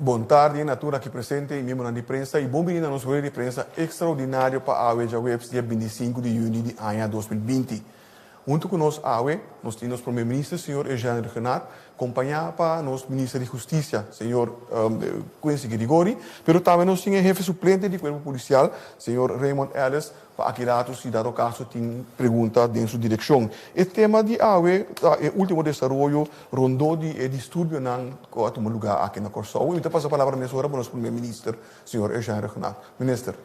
Bon tardi na tur aki presente i miembronan di prensa i bon bini na nos rueda di prensa ekstraordinario pa awe djaweps dia 25 di yüni di aña 2020. Huntu ku nos awe nos tin nos Prome Minister señor Eugène Rhuggenaath kompañá pa nos Minister di Hustisia señor Quincy Girigorie, pero tambe nos tin e hefe suplente di Kuerpo Polisial señor Raymond Ellis pa aki ratu si dado kaso tin pregunta den su direkshon. E tema di awe ta e último desaroyo rondó di e disturbionan ku a tuma lugá aki na Kòrsou i mi ta pasa palabra mesora pa nos Prome Minister señor Eugène Rhuggenaath. Minister.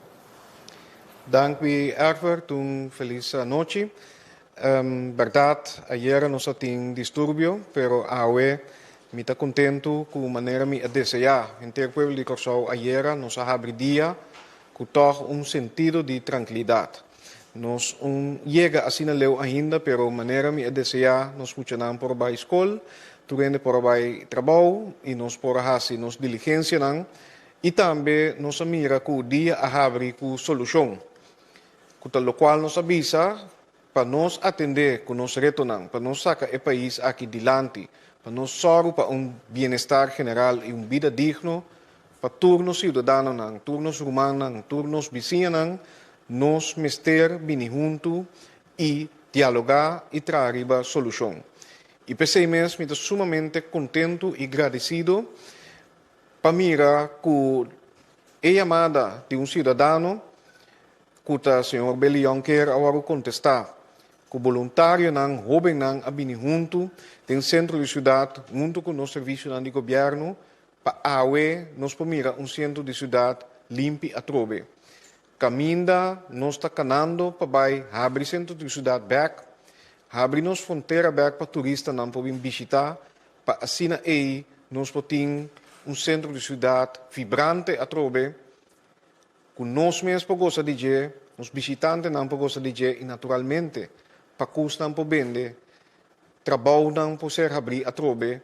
Danki Egbert, un felis anochi. Bèrdat ayera nos a tin disturbio, pero awe mi ta kontentu ku manera mi a deseá henter pueblo di Kòrsou ayera nos a habri dia ku tòg un sentido di trankilidat. Nos un yega asina leu ainda, pero manera mi a deseá nos muchanan por a bai skol, tur hende por a bai trabou i nos por a hasi nos diligensianan I tambe nos a mira ku dia a habri ku solushon, ku ta lokual nos a bisa pa nos atendé ku nos retonan, pa nos saka e pais aki dilanti, pa nos sòru pa un bienestar general i un bida digno pa tur nos siudadanonan, tur nos rumannan, tur nos bisiñanan, nos mester bini huntu i dialogá i traha riba solushon. I p'esei mes mi ta sumamente kontentu i gradisido Pa mira ku e yamada di un siudadano ku ta señor Billy Jonker a wòrdu kontestá, ku boluntarionan hóbennan a bini huntu den sentro di siudat huntu ku nos servisionan di gobièrnu pa awe nos por mira un sentro di siudat limpi atrobe. Kaminda nos ta kanando pa bai habri sentro di siudat bèk, habri nos frontera bèk pa turistanan por bin bishitá Pa asina ei nos por tin un sentro di siudat vibrante atrobe ku nos mes por gosa di dje, nos bishitantenan por gosa di dje i naturalmente pakusnan por bende, trabounan por ser habrí atrobe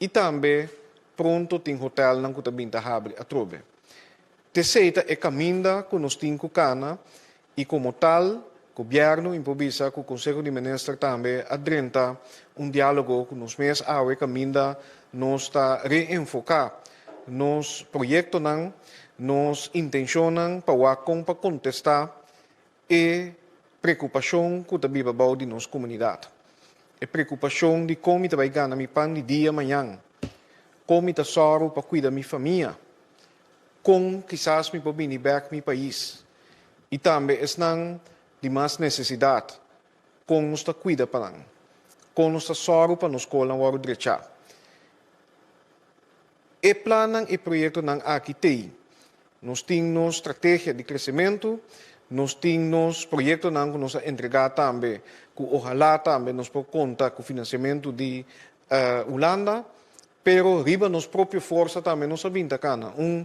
i tambe pronto tin hotelnan ku ta bin ta habri atrobe. T'esei ta e kaminda ku nos tin ku kana I komo tal, Gobièrnu i por bisa ku Konseho di Minister tambe a drenta un diálogo ku nos mes awe kaminda nos ta reenfoká nos proyektonan, nos intenshonnan pa wak kon pa kontestá e preokupashon ku ta biba bou di nos komunidat. E preokupashon di kon mi ta bai gana mi pan di dia mañan, kon mi ta sòru pa kuida mi famia, Kon kisas mi por bini bèk mi pais? I tambe esnan di mas nesesidat, kon nos ta kuida pa nan? Kon nos ta sòru pa nos skolnan wòrdu drechá? E plannan i proyektonan aki t'ei. Nos tin nos strategia di kresementu, nos tin nos proyektonan ku nos a entregá tambe, ku ohalá tambe nos por konta ku finansiamentu di Hulanda. Pero riba nos propio forsa tambe nos a bin ta cana. Un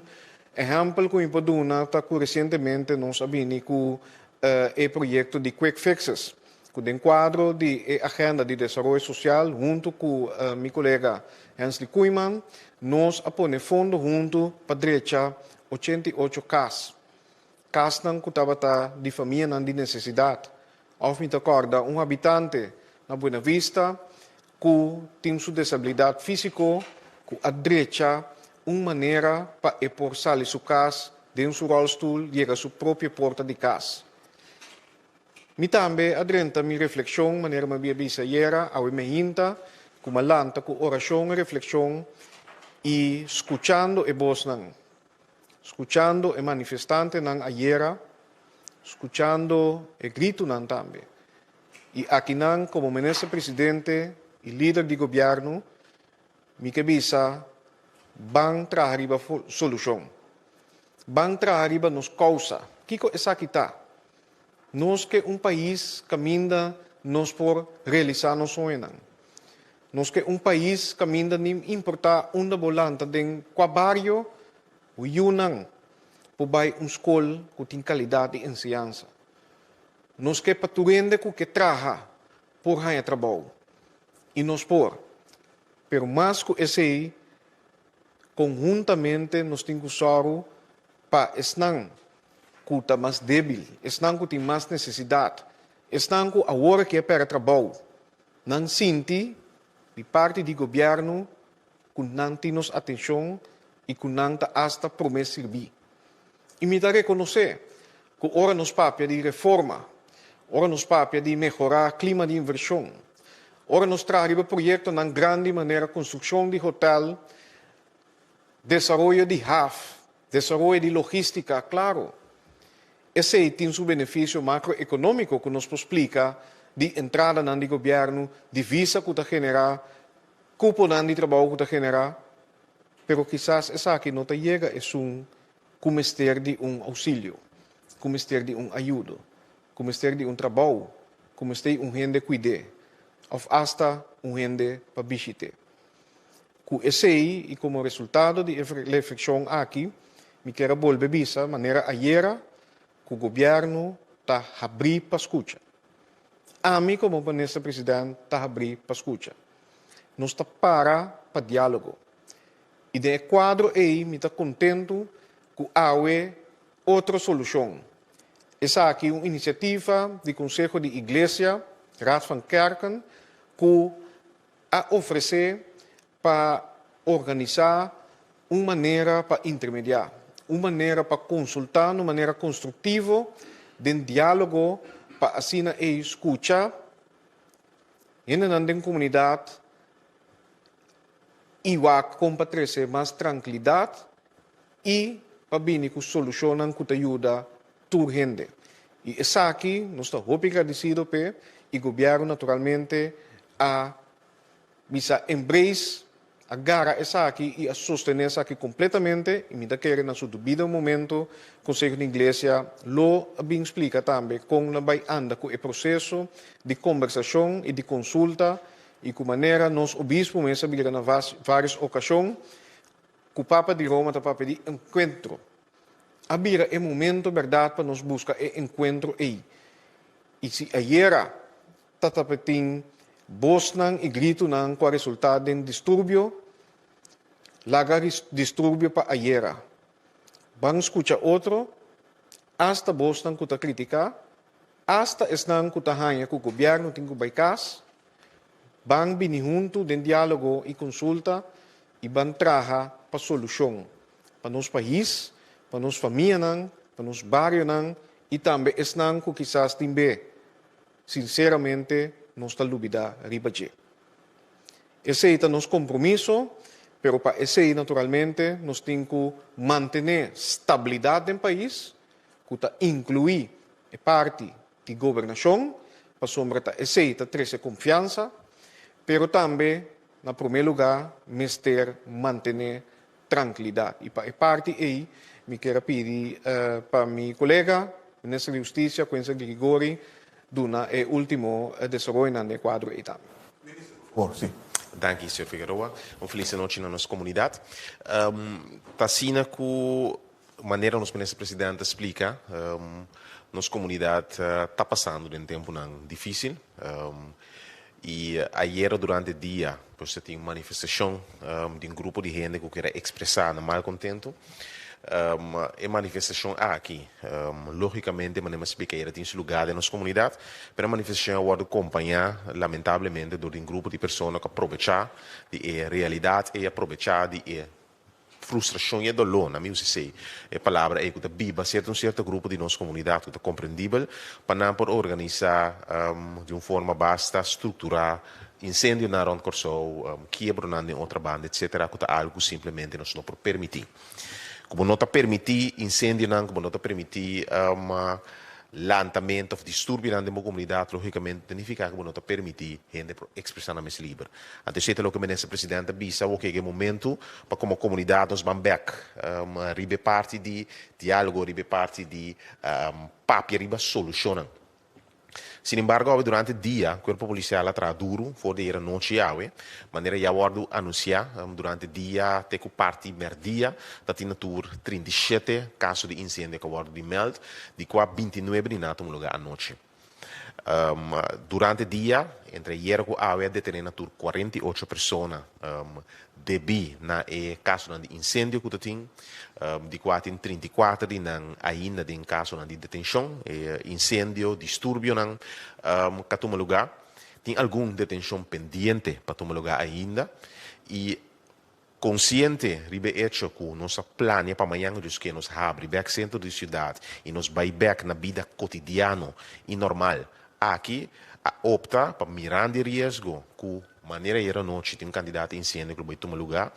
ehempel cu mi por duna ta cu recientemente nos a bini cu e proyecto di Quick Fixes, cu den cuadro di e agenda di desaroyo social hunto cu mi colega Hensley Koeiman nos a pone fondo hunto pa drecha 88 cas. Casnan cu tabata di famianan di necesidad. Of mi ta corda un habitante na Buena Vista ku tin su desabilidat físiko ku a drecha un manera pa e por sali su kas den su ròlstul yega su propio porta di kas. Mi tambe a drenta mi reflekshon manera mi a bisa ayera, awe meinta ku mi a lanta ku orashon i reflekshon i skuchando e bosnan, skuchando e manifestantenan ayera, skuchando e gritunan tambe. I akinan komo Minister Presidente i lider di gobièrnu mi ke bisa ban traha riba solushon. Ban traha riba nos kousa. Kiko esaki ta? Nos ke un pais kaminda nos por realisá nos soñonan. Nos ke un pais kaminda ni importá unda bo lanta den kua bario, bo yunan por bai un skol ku tin kalidat di enseñansa. Nos ke pa tur hende ku ke traha por haña trabou. I nos por. Pero mas ku esei, konhuntamente nos tin ku sòru pa esnan ku ta mas débil, esnan ku tin mas nesesidat, esnan ku awor a ke pèrdè trabou, nan sinti di parti di gobièrnu ku nan tin nos atenshon. i ku nan ta asta promé sirbí. I mi ta rekonosé ku ora nos papia di reforma, ora nos papia di mehorá klima di invershon, ora nos traha riba proyektonan grandi manera konstrukshon di hotèl, desaroyo di haf, desaroyo di logístika, klaro, esei tin su benefisio makroekonómiko ku nos por splika di entradanan di gobièrnu, divisa ku ta generá, kuponan di trabou ku ta generá, pero kisas esaki no ta yega esun ku mester di un ousilio, ku mester di un ayudo, ku mester di un trabou, ku mester un hende kuid'é, òf asta un hende pa bishit'é. Ku esei i komo resultado di e reflekshon aki, mi kier a bolbe bisa manera ayera ku gobièrnu ta habrí pa skucha. Ami komo Minister President ta habrí pa skucha. Nos ta para pa diálogo. I den e kuadro ei mi ta kontentu ku awe otro solushon. Esaki un inisiativa di Konseho di Iglesia, Raad van Kerken, ku a ofresé pa organisá un manera pa intermediá, un manera pa konsultá na un manera konstruktivo den diálogo pa asina ei skucha hendenan den komunidat i wak kon pa trese mas trankilidat i pa bini ku solushonnan ku ta yuda tur hende. I esaki nos ta hopi gradisido p'e i gobièrnu naturalmente a bisa embrace, a gara esaki i a sostené esaki kompletamente i mi ta kere na su debido momento Konseho di Iglesia lo a bin splika tambe kon nan bai anda ku e proseso di kombersashon i di konsulta i ku manera nos obispo mes a bira na vários okashon ku Papa di Roma ta papia di enkuentro. A bira e momento bèrdat pa nos buska e enkuentro ei. I si ayera ta tabatin bosnan i gritunan ku a resultá den disturbio, laga disturbio pa ayera. Ban skucha otro, asta bosnan ku ta kritiká, asta esnan ku ta haña ku gobièrnu tin ku bai kas, Ban bini huntu den diálogo i konsulta i ban traha pa solushon pa nos pais, pa nos famianan, pa nos barionan i tambe esnan ku kisas tin be sinseramente nos ta lubidá riba dje. Esei ta nos kompromiso, pero pa esei naturalmente nos tin ku mantené stabilidat den pais, ku ta inkluí e parti di gobernashon, pasobra ta esei ta trese konfiansa, pero tambe na promé lugá mester mantené trankilidat. I pa e parti ei mi kier a pidi pa mi kolega, Minister di Hustisia, Quincy Grigori, duna e último desaroyonan den e kuadro ei tambe. Por si. Danki, señor Figueroa. Un felis anochi na nos komunidat. Ta asina ku Manera nos Minister President a splica, nos comunidad ta pasando den temponan dificil y ayera durante dia pues ta tin un manifestacion di un grupo di hende cu kier a expresa nan malcontento. E manifestacion aki logicamente manera mi a splica ayera tin su lugar den nos comunidad, pero e manifestacion a wordo compaña lamentablemente door di un grupo di persona cu a probecha di e realidad ey, a probecha di e Frustrashon i e doló, na mi usa esei, e palabra ei ku ta biba sierto un sierto grupo di nos komunidat ku ta komprendibel pa nan por organisá di un forma basta strukturá insendionan rònt Kòrsou, kiebronan den otra banda etsetera ku ta algu ku simplemente nos no por permití. Ku bo no ta permití insendionan, ku bo no ta permití Lantamentu òf disturbionan den bo komunidat lógikamente ta nifiká ku bo no ta permití hende por ekspresá nan mes liber. Anto esei ta loke Minister President a bisa awor ku yega e momentu pa komo komunidat nos ban bèk riba e parti di diálogo, riba e parti di papia riba solushonnan. Sin embargo awe durante dia Kuerpo Polisial a traha duru for di ayer anochi awe. Manera ya wòrdu anunsiá durante dia te ku parti mèrdia ta tin na tur 37 kaso di insendio ku a wòrdu di mèld, di kua 29 di nan a tuma lugá anochi. Durante dia, entre ayera ku awe a detené na tur 48 persona debí na e kasonan di insendio ku ta tin, di kua tin 34 di nan ainda den kasonan di detenshon. E insendio, disturbionan ka tuma lugá. Tin algun detenshon pendiente pa tuma lugá ainda i. Konsiente riba e echo ku nos a plania pa mañan dus ke nos habri bèk sentro di siudat i nos bai bèk na bida kotidiano i normal, aki a opta pa mirando e riesgo ku manera ayer anochi tin un kantidat di insendio ku lo bai tuma lugá,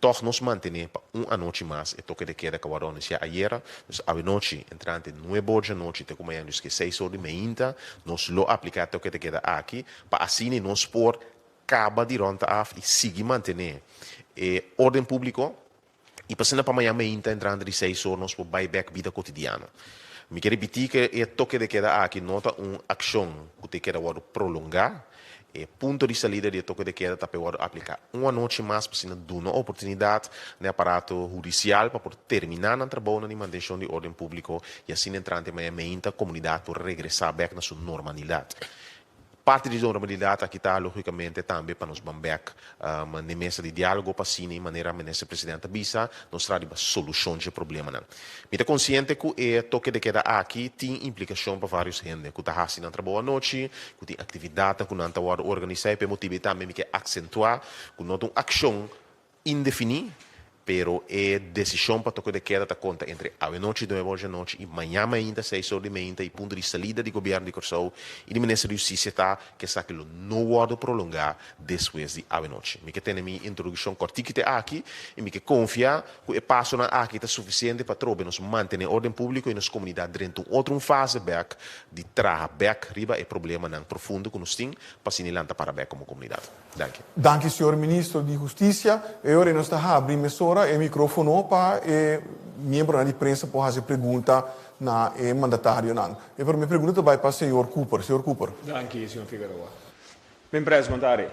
tòg nos mantené pa un anochi mas e toke de keda ku a wòrdu anunsiá ayera. Dus awenochi entrante nuebe or djanochi te ku mañan dus ke seis or di meinta nos lo apliká e toke de keda aki pa asina nos por kaba di rònt af i sigui mantené e órden públiko i pa asina pa mañan meinta entrante di seis or nos por bai bèk bida kotidiano. Mi ke ripití ke e toke de keda aki no ta un akshon ku te keda wòrdu prolongá. E punto di salida di e toke de keda ta pa e wòrdu apliká un anochi mas pa asina duna oportunidat na e aparato hudisial pa por terminá nan trabounan di mantenshon di órden públiko i asina entrante mañan meinta komunidat por regresá bèk na su normalidat. Parti di normalidad aki ta logicamente tambe pa nos ban bek n'e mesa di dialogo pa asina y manera Minister President a bisa, nos tra riba solucion dje problemanan. Mi ta consciente cu e toke de keda aki tin implicacion pa varios hende cu ta haci nan trabou anochi, cu tin actividadnan cu nan ta wordo organisa y p'e motibo ey tambe mi ke accentua cu no ta un accion Indefiní, pero e desishon pa toke de keda ta konta entre awenochi nuebe or djanochi i mañan mainta seis or di mainta i punto di salida di gobièrnu di Kòrsou i di Minister di Hustisia ta ku esaki lo no wòrdu prolongá despues di awenochi. Mi ke tene mi introdukshon kòrtiki te aki i mi ke konfia ku e pasonan aki ta sufisiente pa trobe nos mantené órden públiko i nos komunidat drenta un otro un fase bèk di traha bèk riba e problemanan profundo ku nos tin pa asina lanta para bèk komo komunidat. Danki. Danki señor Ministro di Husticia. E ora nos ta habri mesora e microfono pa e miembronan di prensa por haci pregunta na e mandatarionan. E prome pregunta ta bay pa señor Cooper. Señor Cooper. Danki, señor Figueroa. Mi pres, bon tardi.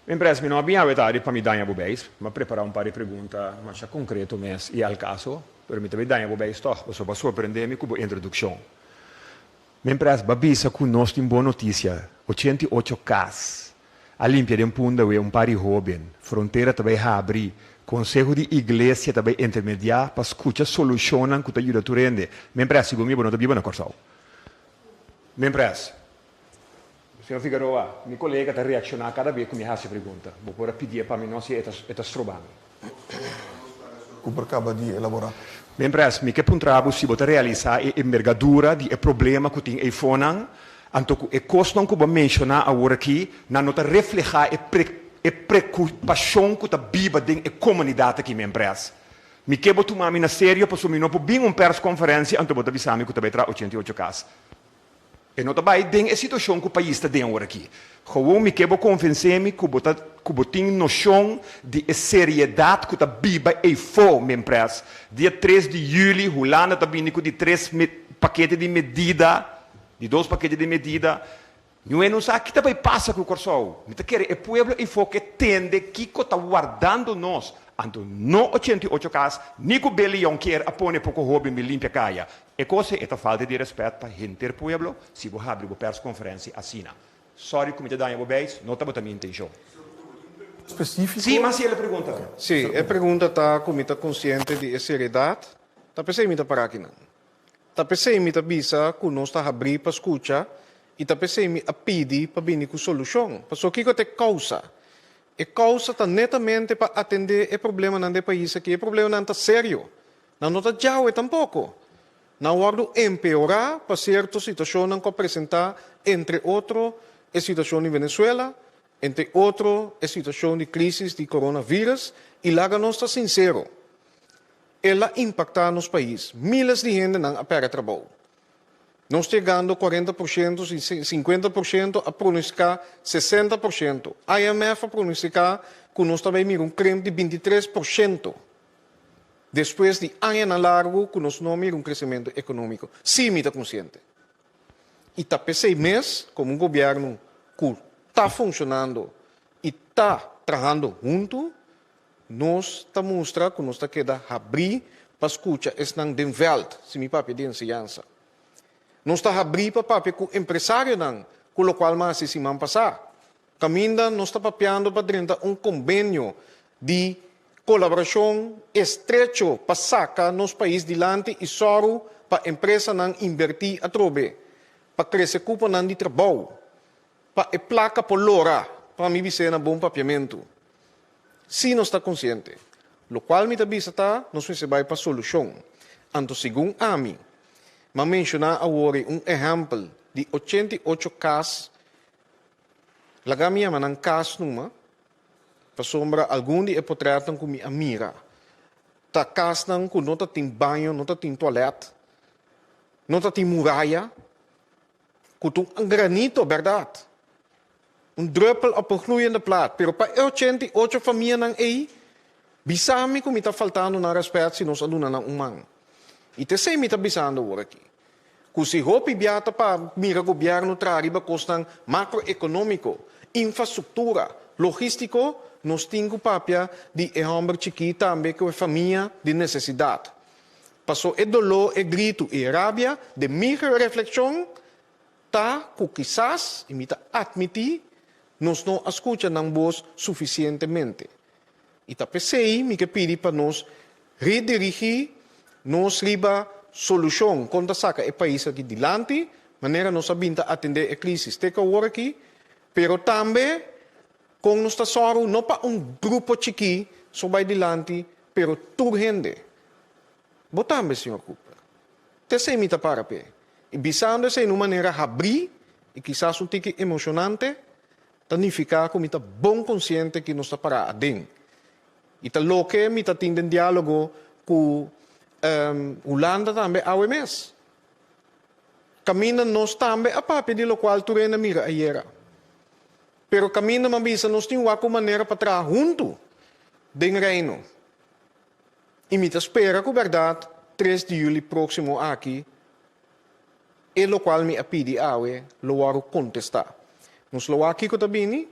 Mi pres, mi no a bin awe tardi pa mi daña bo beis. Mi a prepara un par di pregunta masha concreto mes y al caso, pero mi ta bay daña bo beis toch, pasobra bo a sorprende mi cu bo introduccion. Mientras ba bisa ku nos tin bon notisia, 88 kas a limpia den Punda we un par di hóben, frontera ta bai habri, konseho di iglesia ta bai intermediá pa skucha solushonnan ku ta yuda tur hende. Mientras, segun mi bo no ta biba na Kòrsou. Mientras, señor Figueroa, mi kolega ta reakshoná kada bes ku mi hasi pregunta. Bo por a pidié pa mi no si e ta stroba mi. Ku por kaba di elaborá. Mientras, mi ke puntra bo si bo ta realisá e embergadura di e problema ku tin eifonan, anto ku e kosnan ku bo a menshoná awor aki, nan no ta reflehá e e prekupashon ku ta biba den e komunidat aki, mientras. Mi ke bo tuma mi na serio pasobra mi no por bin un perskonferensia anto bo ta bisa mi ku ta bai traha 88 kas. E no ta bai den e situashon ku pais ta den awor aki. Gewoon mi ke bo konvensé mi ku bo ta ku bo tin noshon di e seriedat ku ta biba eifó, Mempres. Dia tres di yüli Hulanda ta bini ku di tres pakete di medida, di dos pakete di medida. Ñue no sa ki ta bai pasa ku Kòrsou. Mi ta kere e pueblo eifó ke tende kiko ta wardando nos. Anto no 88 kas ni ku Billy Jonkier a pone poko hoben bin limpia kaya. E kos e ta falta di rèspèt pa henter pueblo si bo habri bo pèrskonferensia asina. Sòri ku mi ta daña bo beis, no tabata mi intenshon. Spesífiko? Sí, mas si el a pregunta. Sí, e pregunta ta ku mi ta konsiente di e seriedat, ta p'esei mi ta para akinan. Ta p'esei mi ta bisa ku nos ta habrí pa skucha i ta p'esei mi a pidi pa bini ku solushon. Pasobra kiko ta e kousa? E kousa ta netamente pa atendé e problemanan di e pais aki. E problemanan ta serio. Nan no ta djawe tampoko. Nan wòrdu empeorá pa sierto situashonnan ku a presentá, entre otro e situashon di Venezuela, entre otro e situashon di krísis di coronavirus, i laga nos ta sinsero, el a impaktá nos pais, míles di hendenan a pèrdè trabou. Nos ta yegando 40%, 50%, a pronostiká 60%. IMF a pronostiká ku nos ta bai mira un krimp di 23%. Despues di añanan largu ku nos no mira un kresementu ekonómiko. Sí, mi ta konsiente. I ta p'esei mes, komo un gobièrnu ku ta funshonando i ta trahando huntu, nos ta mustra ku nos ta keda habrí pa skucha esnan den vèlt, si mi papia di enseñansa. Nos ta habrí pa papia ku empresarionan, ku lokual mi a hasi siman pasá. Kaminda nos ta papiando pa drenta un kombenio di kolaborashon estrecho pa saka nos pais dilanti i sòru pa empresanan inbertí atrobe, pa krese kuponan di trabou, pa e plaka por lora, pa mi bis'é na bon papiamentu. Sí nos ta konsiente. Lokual mi ta bisa ta nos mester bai pa solushon. Anto segun ami, m'a menshoná awor ei un ehèmpel di 88 kas, laga mi yama nan kas numa, pasobra algun di e potrètnan ku mi a mira ta kasnan ku no ta tin baño, no ta tin tualèt, no ta tin muraya, Ku ta un granito, bèrdat? Un drùpel òf un gloeiende plaat. Pero pa e 88 famianan ei, bisa mi ku mi ta faltando nan rèspèt si nos a duna nan un man. I ta esei mi ta bisando awor aki. Ku si hopi bia ta pa mira gobièrnu traha riba kosnan makroekonómiko, infrastruktura, logístiko, nos tin ku papia di e hòmber chikí tambe ku e famia di nesesidat. Paso e doló, e gritu i e rabia den mi reflekshon ta ku kisas, i mi ta atmití, nos no a skucha nan bos sufisientemente. I ta p'esei mi ke pidi pa nos redirigí nos riba solushon kon ta saka e pais aki dilanti, manera nos a bin ta atendé e krisis te ku awor aki, pero tambe kon nos ta sòru no pa un grupo chikí so bai dilanti, pero tur hende. Bo tambe, señor Cooper. T'esei mi ta para p'e. I bisando esei na un manera habrí i kisas un tiki emoshonante, ta nifiká ku mi ta bon konsiente ki nos ta pará aden. I ta loke mi ta tin den diálogo ku Hulanda tambe awe mes. Kaminda nos tambe a papia di lokual tur hende a mira ayera. Pero kaminda mi a bisa nos tin wak un manera pa traha huntu den Reino. I mi ta spera ku bèrdat 3 di yüli próksimo aki e lokual mi a pidi awe lo wòrdu kontestá. Nos lo wak kiko ta bini,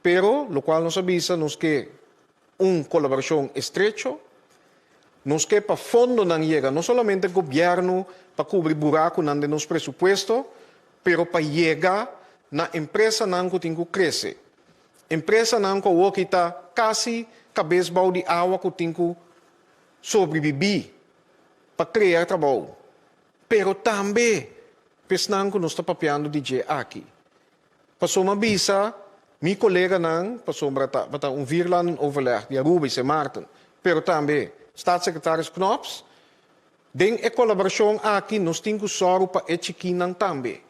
pero lokual nos a bisa nos ke un kolaborashon estrecho, nos ke pa fondonan yega no solamente gobièrnu pa kubri burakunan den nos presupuesto, pero pa yega na empresanan ku tin ku krese. Empresanan ku awoki ta kasi kabes bou di awa ku tin ku sobribibí pa krea trabou, pero tambe p'esnan ku nos ta papiando di dje aki. Pasobra mi a bisa mi koleganan, pasobra tabata un vierlandenoverleg di Aruba i Sint Maarten, pero tambe Staatssecretaris Knops, den e kolaborashon aki nos tin ku sòru pa e chikinan tambe.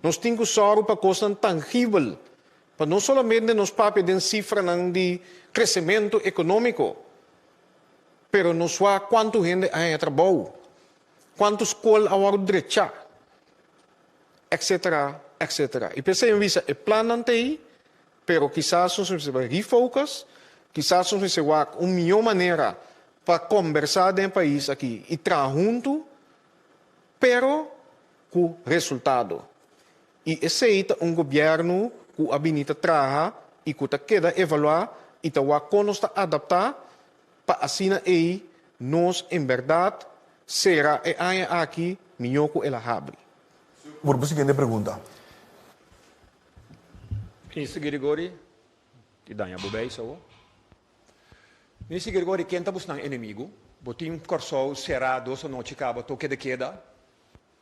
Nos tin ku sòru pa kosnan tangibel Pa no solamente nos papia den sifranan di kresementu ekonómiko, pero nos wak kuantu hende a haña trabou, kuantu skol a wòrdu drechá, etcetera, etcetera. I p'esei mi bisa e plannan ta ei, pero kisas nos mester bai refocus, kisas nos mester wak un mihó manera pa kombersá den e pais aki i traha huntu, pero ku resultado. I esei ta un gobièrnu ku a bini ta traha i ku ta keda evaluá i ta wak kon nos ta adaptá pa asina ei nos en bèrdat sera e aña aki mihó ku el a habri. Por bo siguiente pregunta. Minister Girigorie, ti daña bo beis awo. Minister Girigorie, ken ta busnan enemigu? Bo tin Kòrsou será dos anochi kaba toke de keda.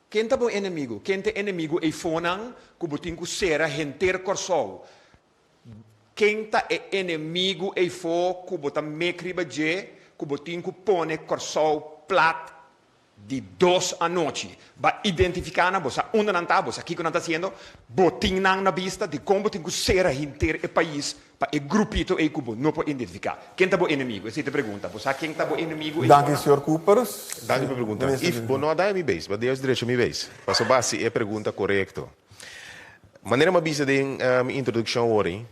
Ken ta bo enemigu? Ken ta e enemigu eifonan ku bo tin ku sera henter Kòrsou? Ken ta e enemigu eifo ku bo ta mek riba dje ku bo tin ku pone Kòrsou plat di dos anochi? Ba identifiká nan, bo sa unda nan ta, bo sa kiko nan ta hasiendo, bo tin nan na bista, dikon bo tin ku sera henter e pais pa e grupito ei ku bo no por identifiká? Ken ta bo enemigu? Esei ta e pregunta. Bo sa ken ta bo enemigu ei Danki, señor Coopers. Danki pa e pregunta. If bo no a dai mi beis, bo Deus drecha mi beis. Pasobra bo a hasi e pregunta korekto. Manera mi a bisa den mi introdukshon awor ei,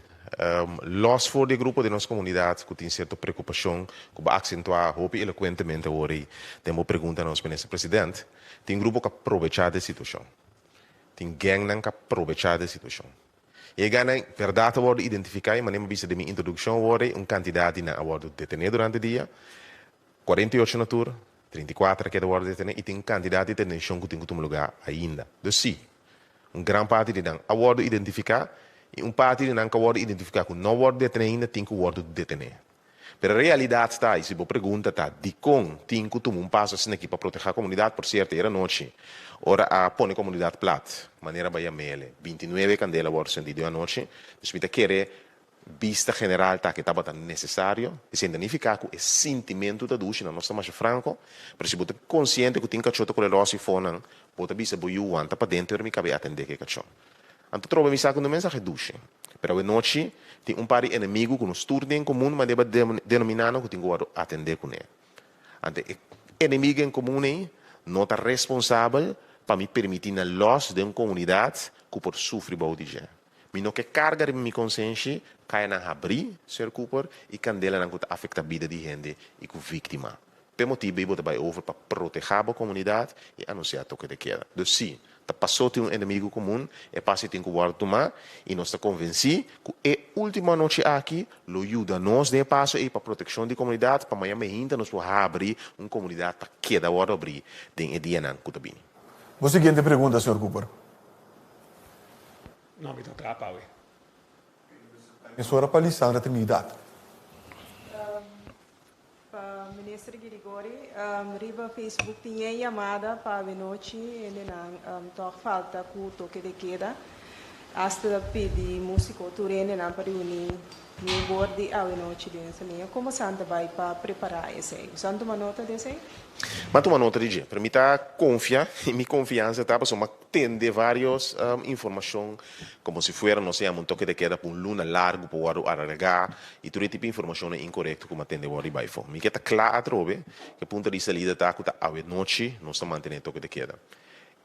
los for di e grupo den nos komunidat ku tin sierto preokupashon ku bo a aksentuá hopi elokuentemente awor ei den bo pregunta na nos Minister President, tin grupo ku a probechá di e situashon. Tin gèngnan ku a probechá di e situashon. I e gana bèrdat a wòrdu identifiká i manera mi a bisa den mi introdukshon awor ei, un kantidat di nan a wòrdu detené durante dia, 48 na tur, 34 a keda wòrdu detené i tin un kantidat di detenshon ku tin ku tuma lugá ainda. Dus sí, un gran parti di nan a wòrdu identifiká i un parti di nan ku a wòrdu identifiká ku no a wòrdu detené ainda tin ku wòrdu detené. Pero e realidat ta, i si bo pregunta ta dikon tin ku tuma un paso asina aki pa protehá komunidat, por sierto era anochi ora a pone komunidat plat, manera bai a mele, 29 kandela a wòrdu sendí den anochi, dus mi ta kere. Bista general ta ku e tabata nesesario. Esei ta nifiká ku e sintimentu ta dushi, nan nos ta masha franko, pero si bo ta konsiente ku tin kachó ta kore lòs i fonan, bo ta bisa bo yu wanta paden te ora mi kabe atendé ku e kachó. Anto trobe mi sa ku no mensahe dushi. Pero awe nochi tin un par di enemigu ku nos tur den komun manera bo denominá nan ku tin ku wòrdu atendé kuné. Anto e enemigu en komun ei no ta responsabel pa mi permití nan lòs den un komunidat ku por sufri bou di dje. Mi no ke karga riba mi konsenshi kayanan habrí, señor Cooper, i kandelanan ku ta afektá bida di hende i ku víktima. P'e motibu ei bo ta bai over pa protehá bo komunidat i anunsiá toke de keda. Dus sí, ta pasó tin un enemigu komun, e paso ei tin ku wòrdu tumá i nos ta konvensí ku e último anochi aki lo yuda nos den e paso ei pa protekshon di komunidat pa maña mehinta nos por habri un komunidat pa keda wòrdu abrí den e dianan ku ta bini. Bo siguiente pregunta, señor Cooper. No, mi ta trapa awe. Es ora pa Lisandra Trinidad. Pa Minister Girigori, riba Facebook tin e yamada pa awenochi hendenan tòg falta ku toke de keda. Asta ta pidi músiko tur hendenan pa reuní nuebor di awenochi den Saliña. Komo san ta bai pa prepará esei? Bo san tuma nota di esei? M'a tuma nota di dje, pero mi ta konfia i mi konfiansa ta pasobra m'a tende varios informashon komo si fuera nos a yama un toke de keda pa un luna largu por wòrdu alargá i tur e tipo informashonnan inkorekto ku m'a tende wòrdu bai afó. Mi ke ta kla atrobe ku e punto di salida ta ku ta awenochi nos ta mantené e toke de keda.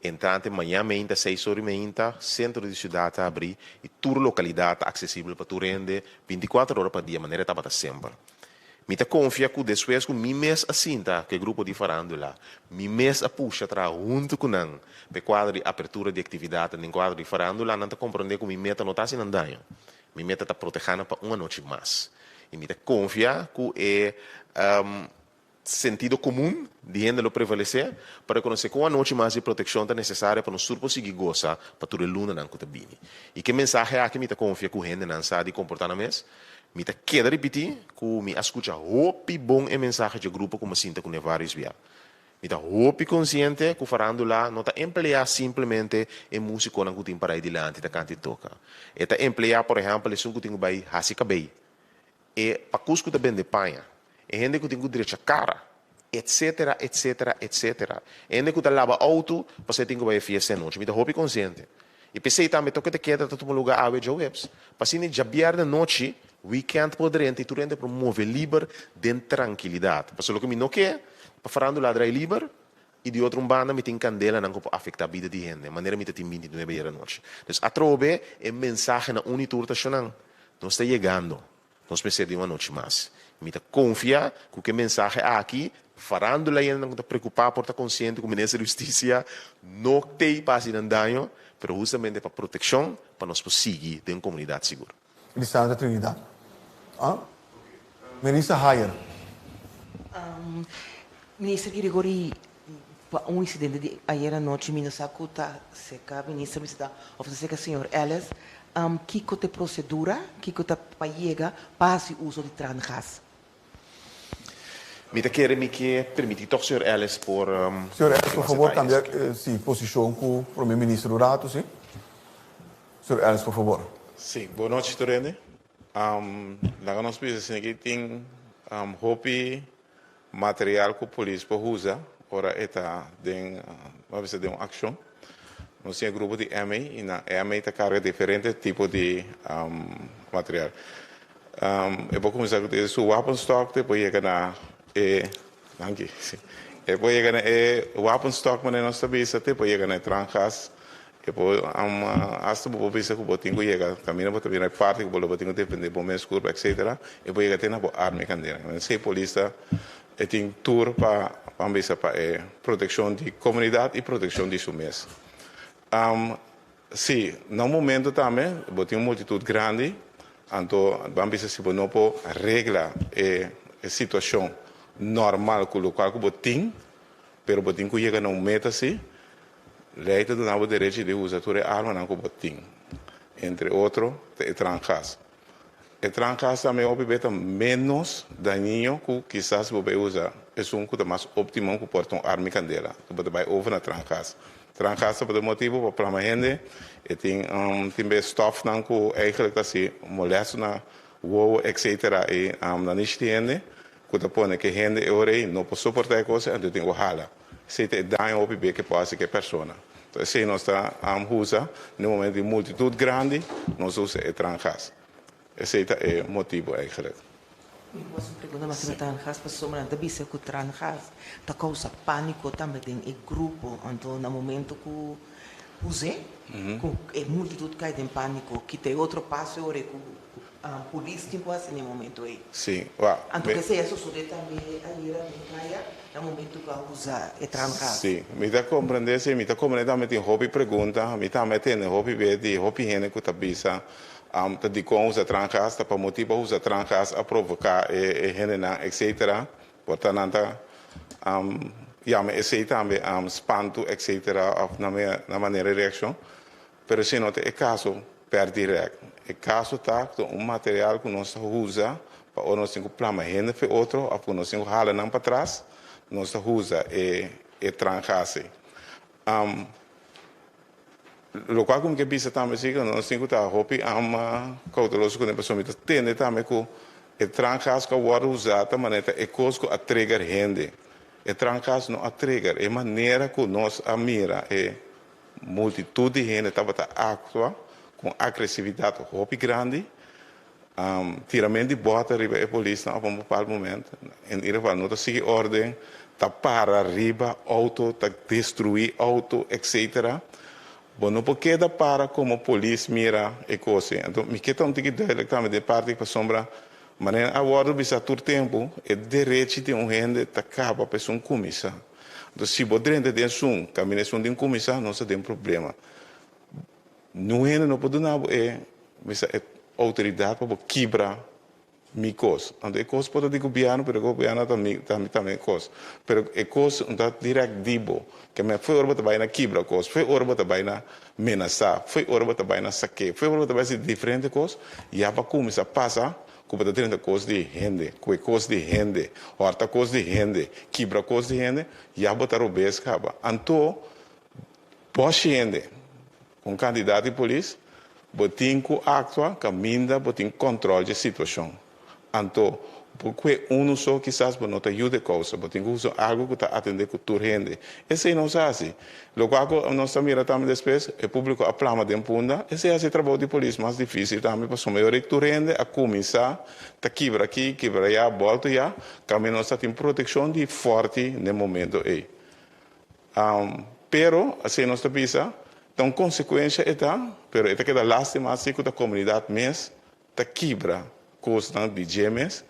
Entrante mañan meinta seis ora i meinta sentro di siudat ta abrí i tur lokalidat ta aksesibel pa tur hende bintikuater ora pa dia manera e tabata semper. Mi ta konfia ku despues ku mi mes a sinta ku e grupo di farándula, mi mes a pusha traha huntu ku nan pa e kuadro di apertura di aktividatnan den kuadro di farándula, nan ta komprondé ku mi meta no ta hasi nan daño. Mi meta ta protehá nan pa un anochi mas. I mi ta konfia ku e sentido komun di hende lo prevalesé pa rekonosé ku un anochi mas di protekshon ta nesesario pa nos tur por sigui gosa pa tur e lunanan ku ta bini. I ku e mensahe aki mi ta konfia ku hendenan sa di komportá nan mes. Mi ta keda ripití ku mi a skucha hopi bon e mensahe dje grupo ku mi a sinta kuné vários bia. Mi ta hopi konsiente ku farándula no ta empleá simplemente e músikonan ku tin pará ei dilanti ta kanta i toka. E ta empleá, por ehèmpel, esun ku tin ku bai hasi kabei, e pakus ku ta bende paña, e hende ku tin ku drecha kara, etsetera, etsetera, etsetera. E hende ku ta laba outo pasobra e tin ku bai e fiesta e nochi. Mi ta hopi konsiente. I p'esei tambe toke te keda ta tuma lugá awe djaweps. Pa asina djabièrnè nochi, wikènt por drenta i tur hende por move liber den trankilidat. Pasobra loke mi no ke, pa farandula drai liber i di otro un banda mi tin kandelanan ku por afektá bida di hende, manera mi ta tin bintinuebe ayera nochi. Dus atrobe e mensahe na uni tur ta shonnan, Nos ta yegando. Nos mester di un anochi mas. Mi ta konfia ku ke mensahe aki, farándula hendenan ku ta preokupá por ta konsiente ku Minister di Hustisia no t'ei pa hasi nan daño, pero hustamente pa protekshon pa nos por sigui den un komunidat sigur. Lisandra Trinidad. Ah? Melissa Hayer. Minister Girigorie, pa un insidente di ayer anochi mi no sa ku ta seka minister mester ta of ta seka señor Ellis. Kiko ta e prosedura, kiko ta pa yega pa hasi uso di traangas? Mi ta kere mi ke permiti tog señor Ellis por Señor Ellis, por fabor kambia si posishon ku prome minister un ratu, si. Señor Ellis, por fabor. Si, bon nochi tur hende. Laga nos bisa asina ki tin hopi Material ku polis por usa ora e ta den, bo bisa den un akshon. Nos tin e grupo di MA i nan MA ta karga diferente tipo di material. E por kuminsá ku su wapenstok te por yega na e, danki, si, e por yega na e wapenstok manera nos ta bisa te por yega na e traangas. E por hasta bo por bisa ku bo tin ku yega kaminda bo ta bira e parti ku bo lo bo tin ku defende bo mes kurpa etcetera e por yega te na bo arma e kandela. Esei polis ta e tin tur pa ban bisa pa e protekshon di komunidat i protekshon di su mes. Si na un momento tambe bo tin un multitut grandi anto ban bisa si bo no por regla e situashon normal ku lokual ku bo tin pero bo tin ku yega na un meta si. Lei ta duna bo derechi di usa tur e armanan ku bo tin, entre otro ta e trangas. E trangas tambe hopi be ta ménos dañino ku kisas bo bai usa esun ku ta mas óptimo ku por ta un arma di kandela. Bo ta bai over na trangas. Trangas ta por e motibu pa plama hende, e tin tin be stòfnan ku eigentlik ta hasi molesto na. Wowo etc. E nanishi di hende ku ta pone ku e hende e ora ei no por soportá e kos anto tin ku hala. Esei ta e daño hopi be ku por hasi ku e persona. Entonces esei nos ta usa na e momento di multitut grandi nos usa e trangas. Esei ta e motibu eigenlijk. Mi por hasi un pregunta mas riba trangas pasobra nan ta bisa ku trangas ta kousa pániko tambe den e grupo anto na momento ku us'é ku e multitut kai den pániko kita e otro paso e ora ku Polis tin ku hasi na e momento ei. Sí, wak. Anto ke esei a sosodé tambe ayera den kaya na momento ku a usa e trangas. Sí, mi ta komprendé esei. Mi ta komprendé tambe tin hopi pregunta. Mi tambe a tende hopi bes di hopi hende ku ta bisa ta dikon usa trangas, ta pa motibu a usa trangas a provoká e hendenan etcetera. Por ta nan ta yama esei tambe spantu etcetera òf nan manera di reakshon. Pero esei no ta e kaso per direct. E kaso ta ku ta un material ku nos ta usa pa ora nos tin ku plama hende for e otro òf ku nos tin ku hala nan patras, nos ta usa e e trangas ei. Lokual ku mi ke bisa tambe si ku nos tin ku ta hopi kouteloso kuné pasobra mi ta tende tambe ku e trangas ku a wòrdu usá ta manera ta e kos ku a trigger hende. E trangas no a trigger. E manera ku nos a mira e Multitut di hende tabata aktua ku un agresividat hopi grandi, tirament di bòter riba e polisnan op un bepald moment. In ieder geval no ta sigui orden, ta para riba outo, ta destruí outo, etcetera. Bo no por keda para komo polis mira e kos ei. Anto mi ke ta un tiki duidelijk tambe den e parti pasobra manera a wòrdu bisa tur tempu e derechi di un hende ta kaba pa esun kuminsá. Entonces si bo drenta den esun caminda esun tin cuminsa nos ta den problema. Niun hende no por duna bo e bisa e autoridad pa bo kibra mi cos. Anto e cos por ta di gobierno pero e gobierno ta mi ta mi tambe cos. Pero e cos no ta direct di bo. Ke men fo'i ora bo ta bay na kibra cos, fo'i ora bo ta bay na menasa, fo'i ora bo ta bay na sake, fo'i ora bo ta bay haci diferente cos ya bo a cuminsa pasa Ku bo ta drenta kos di hende, kue kos di hende, hòrta kos di hende, kibra kos di hende, ya bo ta robes kaba. Anto, bòshi hende, un kandidat di polis, bo tin ku aktua kaminda bo tin kòntròl dje situashon. Anto, bo kue unu so kisas bo no ta yuda e kousa, bo tin ku usa algu ku ta atendé ku tur hende. Esei nos a hasi. Lokual ku nos ta mira tambe despues, e públiko a plama den punda. Esei hasi e trabou di polis mas difísil tambe pasobra mayoria di tur hende a kuminsá ta kibra aki, kibra ayá, bòltu ayá, kaminda nos ta tin protekshon di fòrti n'e momento ei. Pero, asina nos ta bisa, ta un konsekuensha e ta, pero e ta keda lástima si ku ta komunidat mes ta kibra kosnan di dje mes,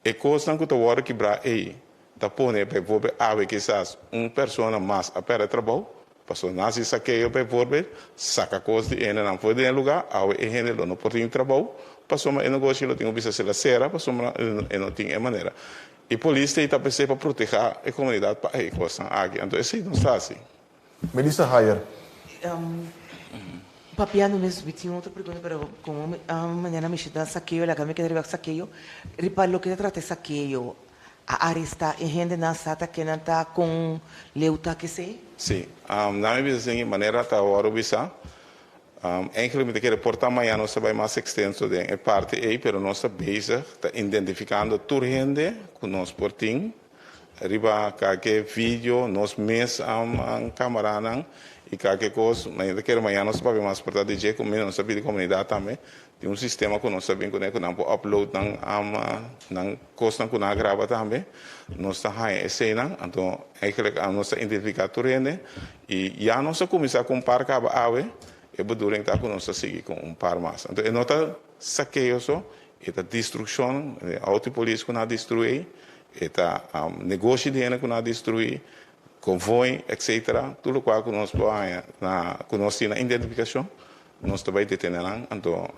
e kosnan ku ta wòrdu kibrá ei ta pone bijvoorbeeld awe kisas un persona mas a pèrdè trabou, pasobra nan hasi sakeo bijvoorbeeld, saka kos di hendenan for di e lugá, awe e hende lo no por tin trabou, pasobra e negoshi lo tin ku bisa si el a sera pasobra e no tin e manera. E polis ta ei ta p'esei pa protehá e komunidat pa e kosnan aki, anto esei nos ta hasi. Melissa Hayer. Papiando mes, mi tin otro pregunta, pero como mi mañana mi shita sakeo, laga mi keda riba sakeo. Riba loke ta trata e sakeo, a aresta e hendenan sa ta kenan ta con leu ta kesey? Sí, nan mi bisa sin manera ta wòrdu bisa. Eigenlijk mi ta kere por ta mañana nos ta bai mas extenso den e parti ei, pero nos ta bezig ta identificando tur hende ku nos por tin. Riba kake video nos mes camaranan y kake cos, ma ta kere mañana nos ta papia mas por ta di dje cu nos ta pidi comunidad tambe tin un sistema cu nos ta bin cune cu nan por upload nan nan cosnan cu nan a graba tambe nos ta haya eseynan anto eigenlijk nos ta identifica tur hende y ya nos a cuminsa cu un par caba awe e bedoeling ta cu nos ta sigui cu un par mas anto e no ta sakeo so e ta destruccion auto y polis cu nan a destrui. E ta negoshi di hende ku nan a destruí, konvoi, etcetera. Tur lokual ku nos por haña na ku nos tin na identifikashon, nos ta bai detené nan, anto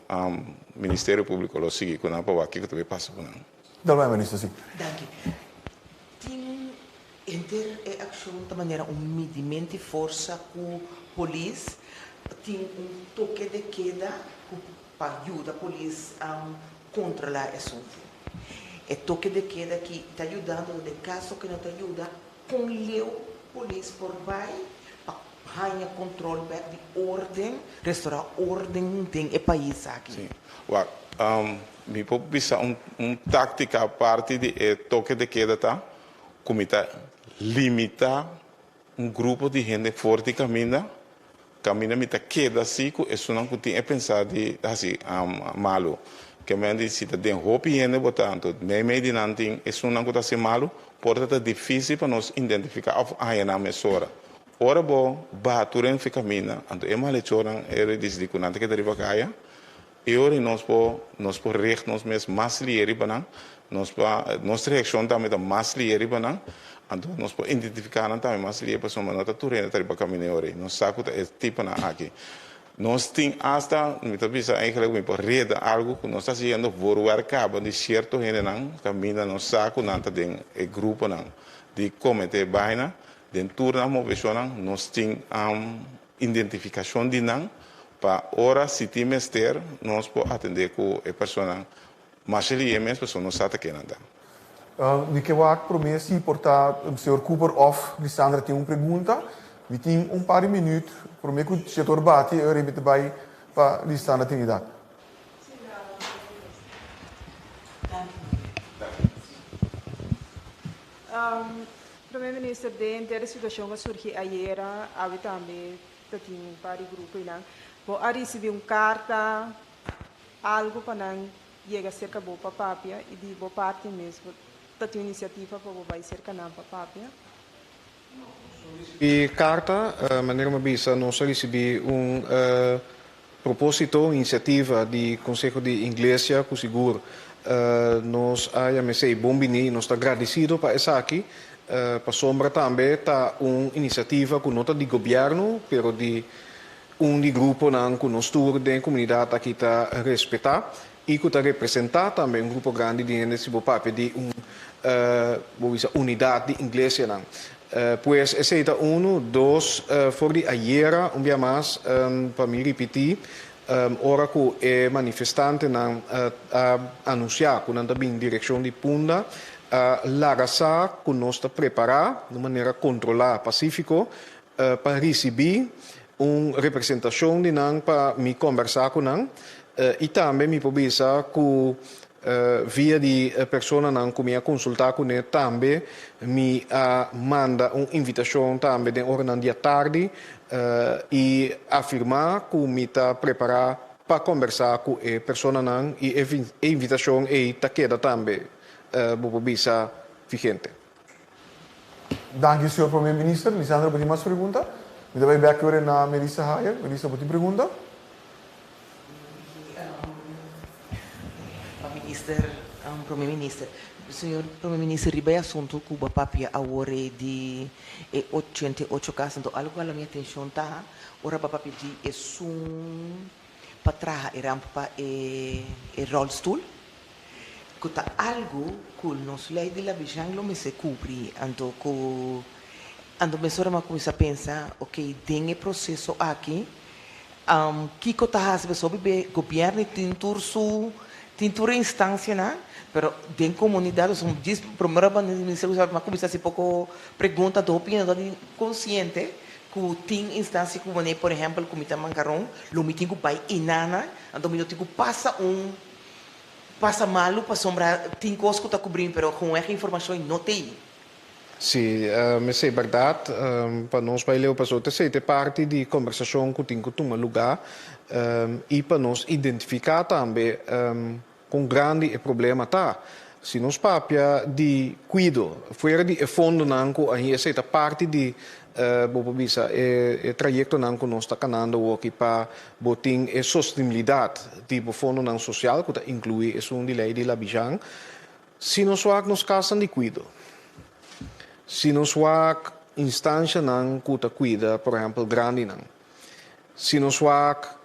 Ministerio Públiko lo sigui ku nan pa wak kiko ta bai pasa ku nan. Dal bai Minister, si. Danki. Tin henter e akshon ta manera un midimenti forsa ku polis tin un toke de keda ku pa yuda polis kontrolá e asuntu. E toke de keda ki ta yudando den kaso ke no ta yuda, kon leu polis por bai pa. Haña control bek di orden, restora orden den e pais aki. Sí. Wak, mi por bisa un un táctica parti di e toque de queda ta cu mi ta limita un grupo di hende for di caminda, caminda mi ta keda si cu esunnan cu tin e pensa di haci malu. Ke men di si ta den hopi hende bo ta, anto mei mei di nan tin esunnan cu ta haci malu, por ta ta dificil pa nos identifica of haña nan mesora. Ora bo baha tur en fi kaminda, anto e malechornan e disidí ku nan ta keda riba kaya, e ora ei nos por nos por richt nos mes mas lihe riba nan, nos pa nos reakshon tambe ta mas lihe riba nan, anto nos por identifiká nan tambe mas lihe pasobra no ta tur hende ta riba kaminda e ora ei, nos sa ku ta e tiponan aki. Nos tin asta, mi ta bisa eigenlijk mi por reda algu ku nos ta hasiendo voorwerk kaba di sierto hendenan kaminda nos sa ku nan ta den e gruponan di kometé baina, Den tur nan moveshonnan nos tin identifikashon di nan pa ora si tin mester nos por atendé ku e personanan masha lihe mes pasobra nos sa ta ken nan ta. Mi ke wak promé si por ta señor Cooper òf Lisandra tin un pregunta. Mi tin un par di minüt promé ku setor bati e ora mi ta bai pa Lisandra Trinidad. Prome Minister, den henter e situacion a surgi ayera, awe tambe ta tin un par di grupo einan. Bo a ricibi un carta, algo pa nan yega cerca bo pa papia y di bo parti mes bo ta tin un iniciativa pa bo bay cerca nan pa papia? Ricibi carta, manera mi a bisa nos a ricibi un Propósito, Inisiativa di Konseho di Inglesia ku sigur nos a yama esei bon biní i nos ta gradisido pa esaki, pasobra tambe ta un inisiativa ku no ta di gobièrnu pero di un di gruponan ku nos tur den e komunidat aki ta respetá i ku ta representá tambe un grupo grandi di hende si bo papia di un bo bisa unidat di inglesianan. Pues esei ta unu. Dos, for di ayera un bia mas pa mi ripití, ora ku e manifestantenan a anunsiá ku nan ta bin direkshon di Punda, a laga sa ku nos ta prepará di un manera kontrolá, pasífiko, pa risibí un representashon di nan pa mi kòmbersá ku nan i tambe mi por bisa ku via di personanan ku mi a konsultá kuné tambe mi a manda un invitashon tambe den oranan di atardi i afirmá ku mi ta prepará pa kòmbersá ku e personanan i e invitashon ei ta keda tambe bo por bisa vigente. Danki señor Prome Minister. Lisandra bo tin mas pregunta? Mi ta bay bek yore na Melissa Hayer. Melissa bo tin pregunta? Pa Minister, Prome Minister. Señor Prome Minister riba e asunto cu bo a papia awor e di e 88 cas anto algo cu a hala mi atencion ta ora bo a papia di esun pa traha e ramp pa e rolstoel. Ku ta algu ku nos lei di Labizjan lo mester kubri. Anto ku anto mesora mi a kuminsá pensa, ok, den e proseso aki, kiko ta hasi pasobra hopi be gobièrnu tin tur su tin tur e instansianan, pero den komunidat nos djis primero minister mi a kuminsá hasi poko pregunta anto hopi hende no ta konsiente ku tin instansia ku manera por ehèmpel ku mi ta mankaron lo mi tin ku bai inana anto mi no tin ku pasa un Pasa malu pasobra tin kos ku ta kubrí mi pero kon ègt informashon no t'ei. Sí, esei bèrdat. Pa nos bai leu pasobra ta esei ta e parti di kombersashon ku tin ku tuma lugá i pa nos identifiká tambe kon grandi e problema ta. Si nos papia di kuido fuera di e fondonan ku ahi esei ta parti di Bo por bisa e trayektonan ku nos ta kanando awoki pa bo tin e sostenibilidat di bo fondonan sosial ku ta inkluí esun di lei di Labijan. Si nos wak nos kasnan di kuido, si nos wak instanshanan ku ta kuida por ehèmpel grandinan, si nos wak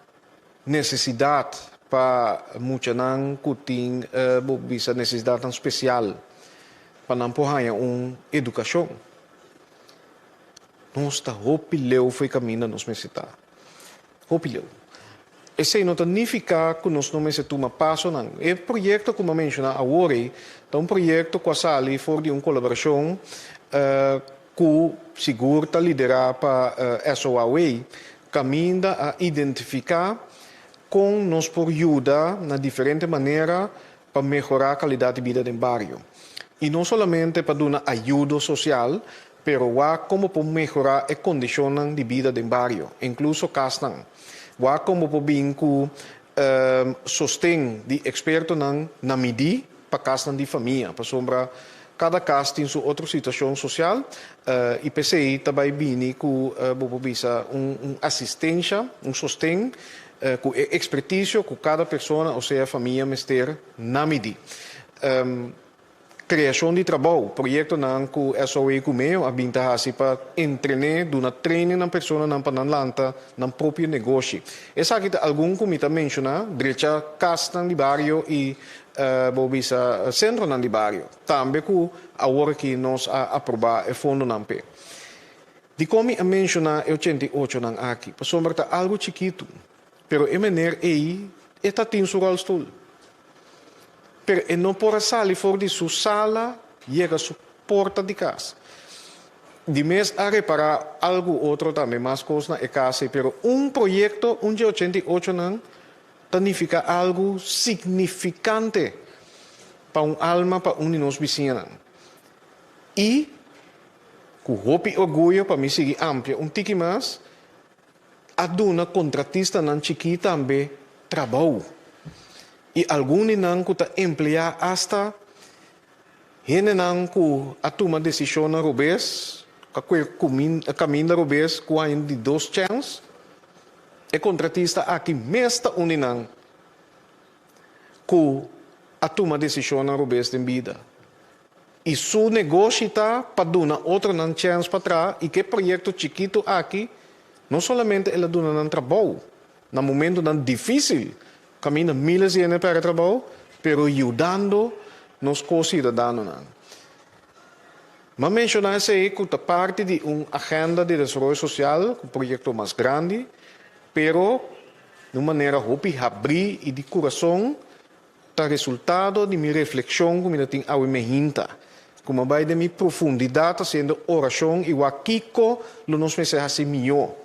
nesesidat pa muchanan ku tin bo por bisa nesesidatnan spesial pa nan por haña un edukashon. Nos ta hopi leu fo'i kaminda nos mester ta. Hopi leu. Esei no ta nifiká ku nos no mester tuma pasonan. E proyekto ku mi a menshoná awor ei ta un proyekto ku a sali for di un kolaborashon. ku sigur ta liderá pa SOAW, kaminda a identifiká kon nos por yuda na diferente manera pa mehorá kalidat di bida den bario. I no solamente pa duna ayudo sosial, pero wak kon bo por mehorá e kondishonnan di bida den bario, inkluso kasnan. Wak kon bo por bin ku sosten di ekspertonan na midí pa kasnan di famia, pasobra kada kas tin su otro situashon sosial i p'esei ta bai bini ku bo por bisa un asistensha, un sosten ku e ekspertisio ku kada persona osea famia mester na midí. Kreashon di trabou, proyektonan ku SOA ku meo a bin ta hasi pa entrené, duna training nan personanan pa nan lanta nan propio negoshi. Esaki ta algun ku mi ta menshoná, drecha kasnan di bario i bo bisa sentronan di bario, tambe ku awor aki nos a aprobá e fondonan p'e. Dikon mi a menshoná e 88 nan aki? Pasobra ta algu chikitu, pero e mener ei e ta tin su ròlstul. Pero e no por a sali for di su sala yega su porta di kas. Di mes a repará algu otro tambe, mas kos na e kas ei, pero un proyekto, un dje 88 nan, ta nifiká algu signifikante pa un alma, pa un di nos bisiñanan. I ku hopi orguyo pa mi sigui amplia un tiki mas, A duna kontratistanan chikí tambe trabou, i algun di nan ku ta empleá asta hendenan ku a tuma desishonnan robes, ku a kue kaminda robes ku haña di dos chèns. E kontratista aki mes ta un di nan ku a tuma desishonnan robes den bida. I su negoshi ta pa duna otronan chèns pa traha i ku e proyekto chikitu aki no solamente el a duna nan trabou na momentunan difísil kaminda míles di hende pèrdè trabou, pero yudando nos ko-siudadanonan. M'a menshoná esei ku ta parti di un agenda di desaroyo sosial ku proyekto mas grandi, pero di un manera hopi habrí i di kurason Ta resultado di mi reflekshon ku mi ta tin awe mehinta, ku mi a bai den mi profundidat hasiendo orashon i wak kiko lo nos mester hasi mihó.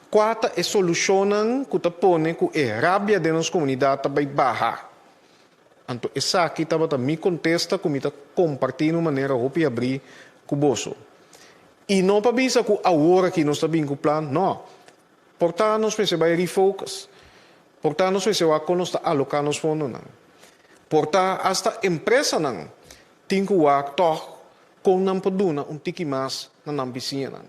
Kua ta e solushonnan ku ta pone ku e rabia den nos komunidat ta bai baha? Anto esaki tabata mi kontesta ku mi ta kompartí na un manera hopi habrí ku boso. I no pa bisa ku awor aki nos ta bin ku plan, no. Por ta nos mester bai refocus. Por ta nos mester wak kon nos ta aloká nos fondonan. Por ta asta empresanan tin ku wak tòg kon nan por duna un tiki mas na nan bisiñanan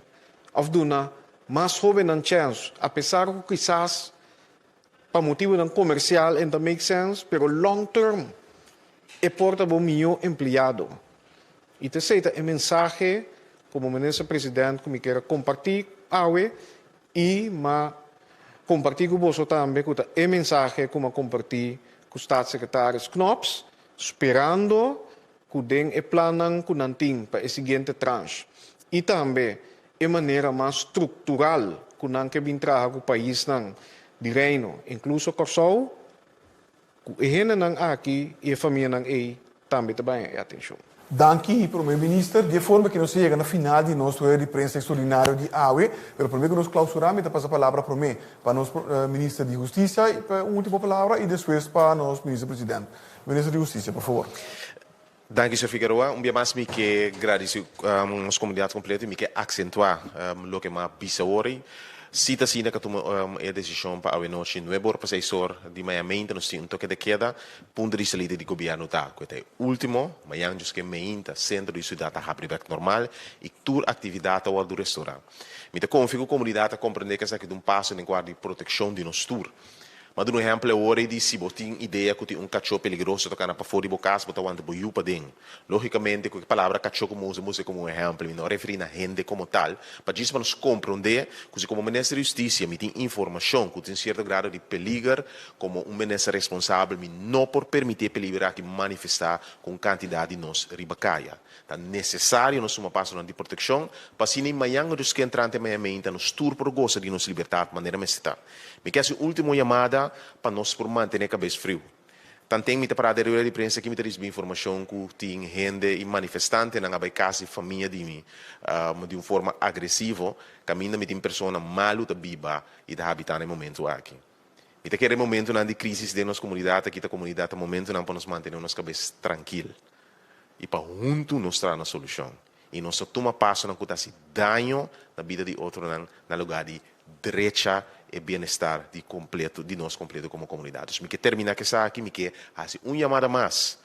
òf duna mas hóbennan chèns apesar ku kisas pa motibunan komersial e ta make sense pero long term e por ta bo mihó empleado. I ta esei ta e mensahe komo Minister President ku mi kier a kompartí awe i m'a kompartí ku boso tambe ku ta e mensahe ku m'a kompartí ku Staatssecretaris Knops sperando ku den e plannan ku nan tin pa e siguiente tranche i tambe e manera mas struktural ku nan ke bin traha ku paisnan di Reino inkluso Kòrsou Ku e hendenan aki i e famianan ei tambe ta baña e atenshon. Danki, Prome Minister. Di e forma ki nos a yega na final di nos rueda di prensa extraordinario di awe. Pero prome ku nos clausura mi ta pasa palabra prome pa nos Minister di Husticia pa un ultimo palabra y despues pa nos Minister President. Minister di Husticia, por favor. Danki, señor Figueroa. Un bia mas mi ke gradisi nos komunidat kompleto i mi ke aksentuá loke mi a bisa awor. Si ta asina ku a tuma e desishon pa awenochi nuebe or pa seis or di maña meinta nos tin un toke de keda, punto di salida di gobièrnu ta ku e ta e último. Mañan djosken meinta sentro di siudat ta habri bèk normal i tur aktividat ta wòrdu restorá. Mi ta konfia ku komunidat ta komprendé ku esaki ta un paso den kuadro di protekshon di nos tur. Ma duna un ehèmpel awor ei di si bo tin idea ku tin un kachó peligroso ta kana pafó di bo kas, bo ta wanta bo yu paden. Lógikamente ku e palabra kachó ku mi usa, mi usa komo un ehèmpel, mi no a referí na hende komo tal, pa djis pa nos komprondé ku si komo minister di hustisia mi tin informashon ku tin sierto grado di peliger, komo un minister responsabel mi no por permití e peliger aki manifestá ku un kantidat di nos riba kaya. Ta nesesario nos tuma pasonan di protekshon pa asina i mañan ku Dios ke entrante maña meinta nos tur por gosa di nos libertat manera mester ta. Mi ke hasi un ultimo yamada pa nos por mantené kabes friu. Tanten mi ta pará den rueda di prensa aki mi ta risibí informashon ku tin hende i manifestantenan a bai kas di famia di mi di un forma agresivo kaminda mi tin persona malu ta biba i ta habitá na e momentu aki. Mi ta kere e momentunan di krísis den nos komunidat aki ta komunidat ta momentunan pa nos mantené nos kabes trankil i pa huntu nos traha na solushon i nos no tuma pasonan ku ta hasi daño na bida di otronan na lugá di drecha e bienestar di kompleto di nos kompleto komo komunidat. Dus mi ke terminá ku esaki, mi ke hasi un yamada mas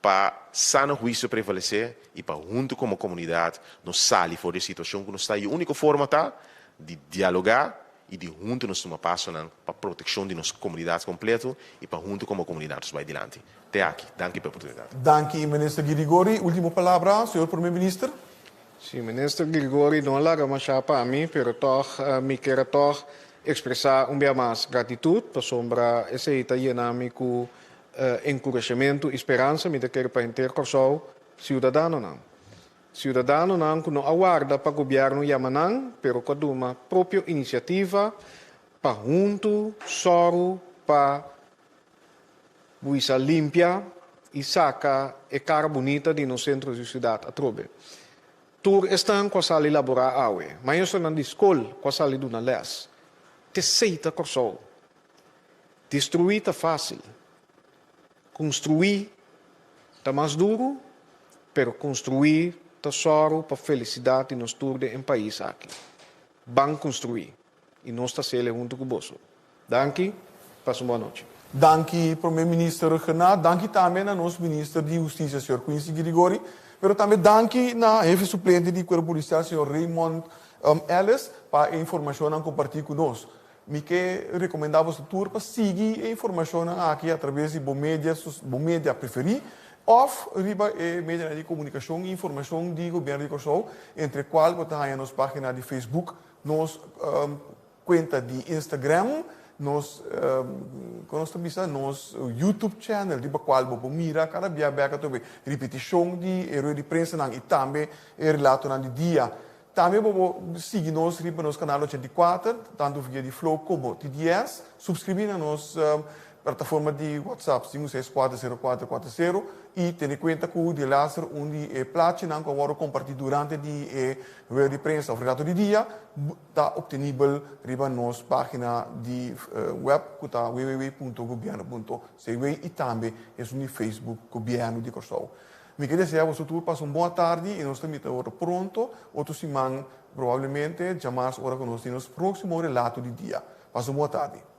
pa sano huisio prevalesé i pa huntu komo komunidat nos sali for di e situashon ku nos ta i e úniko forma ta di dialogá i di huntu nos tuma pasonan pa protekshon di nos komunidat kompleto i pa huntu komo komunidat nos bai dilanti. Te aki. Danki pa e oportunidat. Danki Minister Girigori. Ultimo palabra, señor Prome Minister. Si, Minister Girigori no a laga masha pa mi, pero tòg mi kier a tòg ekspresá un bia mas gratitut pasobra esei ta yena mi ku enkurashamentu i speransa. Mi ta kere pa henter Kòrsou siudadanonan. Siudadanonan ku no a warda pa gobièrnu yama nan, pero ku a duma propio inisiativa pa huntu sòru pa buisa limpia i saka e kara bunita di nos sentro di siudat atrobe. Tur esnan ku a sali laborá awe, maestronan di skol ku a sali duna lès, t'esei ta Kòrsou. Destruí ta fásil, konstruí ta mas duru, pero konstruí ta sòru pa felisidat di nos tur den e pais aki. Ban konstruí i nos ta sele huntu ku boso. Danki, pasa un bon anochi. Danki Prome Minister Rhuggenaath, danki tambe na nos Minister di Hustisia señor Quincy Girigorie, pero tambe danki na Hefe Suplente di Cuerpo Policial señor Raymond Ellis pa e informacionnan comparti cu nos. Mi ke recomenda boso tur pa sigui e informacionnan aki a traves di bo media bo media preferi of riba e medianan di comunicacion y informacion di Gobierno di Corsou, entre cual bo ta haya nos pagina di Facebook, nos cuenta di Instagram, nos con nos ta bisa nos YouTube channel riba cual bo por mira cada bia bek atrobe ripeticion di e rueda di prensanan y tambe e relatonan di dia. Tambe bo por sigui nos riba nos kanal 84, tantu via di Flow komo TDS. Subskribí na nos plataforma di WhatsApp 5640440 i tene kuenta ku di laster un di e plachinan ku a wòrdu kompartí durante di e rueda di prensa òf relato di dia ta optenibel riba nos página di wèb ku ta www.gobierno.cw i tambe esun di Facebook Gobièrnu di Kòrsou. Mi ke desea boso tur pasa un bon atardi i nos ta mita otro pronto, otro siman probablemente djamars ora ku nos tin nos próksimo relato di dia. Pasa un bon atardi.